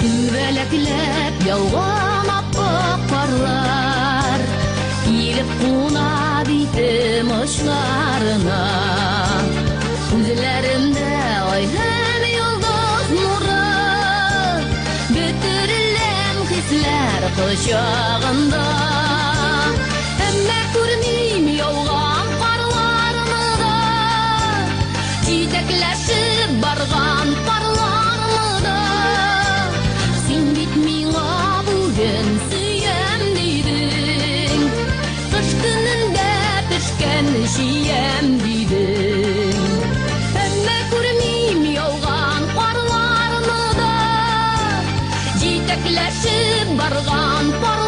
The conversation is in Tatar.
Күбәләкләп яуган ап-ак карлар килеп куна битем очларына. Күзләремдә ай һәм йолдыз нуры, бөтереләм хисләр кочагында. Әмма күрмим яуган карларны да, җитәкләшеп барган парларны да. Син бит миңа бүген сөям дидең, кыш көнендә пешкән чиям дидең. Әмма күрмим яуган карларны да, җитәкләшеп барган парларны.